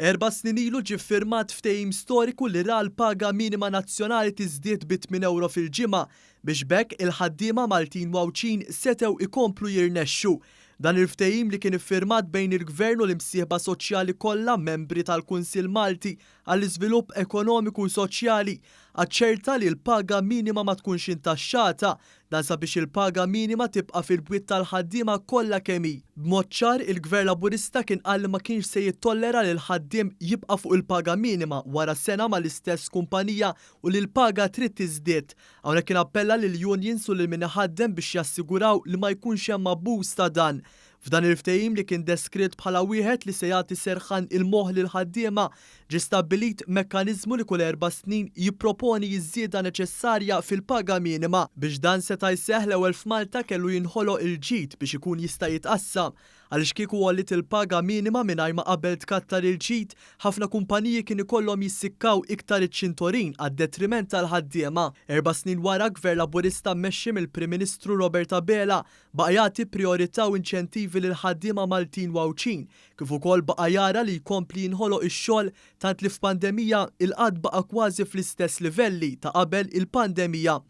4 snin ilu ġie ffirmat ftehim storiku li ra l-paga minima nazzjonali tiżdied bi €8 fil-ġimgħa biex b'hekk il-ħaddiema Maltin u Għawdxin setgħu ikomplu jirnexxu. Dan il-ftehim, li kien iffirmat bejn il-Gvern u l-imsieħba soċjali kollha membri tal-Kunsill Malti għall-Iżvilupp Ekonomiku u Soċjali, aċċerta li l-paga minima ma tkunx intaxxata, dan sabiex il-paga minima tibqa' fil-bwiet tal-ħaddiema kollha kemm hi. B'mod ċar, il-Gvern Laburista kien qal li ma kienx se jittollera li l-ħaddiem jibqa' fuq il-paga minima wara sena mal-istess kumpanija u li l-paga trid tiżdied. Hawnhekk kien appella lil unions u lil min iħaddem biex jassiguraw li ma jkunx hemm abbuż ta' dan. F'dan il-ftehim, li kien deskritt bħala wieħed li se jagħti serħan il-moħħ lil ħaddiema, ġie stabbilit mekkaniżmu li kull 4 snin jipproponi ż-żieda neċessarja fil-paga minima. Biex dan seta' jseħħ, l-ewwel f'Malta kellu jinħoloq il-ġid biex ikun jista' jitqassam. Għaliex kieku għollit il-paga minima mingħajr ma qabel tkattar il-ġid, ħafna kumpaniji kien ikollhom jissikkaw iktar iċ-ċintorin għad-detriment tal-ħaddiema. 4 snin wara, Gvern Laburista mmexxi mill-Prim Ministru Robert Abela baqa' jagħti priorità u inċentivi lil ħaddiema Maltin u Għawdxin, kif ukoll baqa' jara li jkompli jinħoloq ix-xogħol, tant li f'pandemija il-qgħad baqa' kważi fl-istess livelli ta' qabel il-pandemija.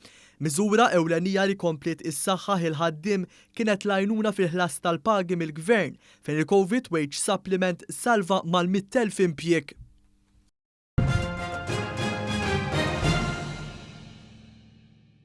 Miżura ewlenija li kompliet issaħħaħ il-ħaddiem kienet l-għajnuna fil-ħlas tal-pagi mill-gvern, fejn il-Covid Wage Supplement salva mal-100,000 impjieg.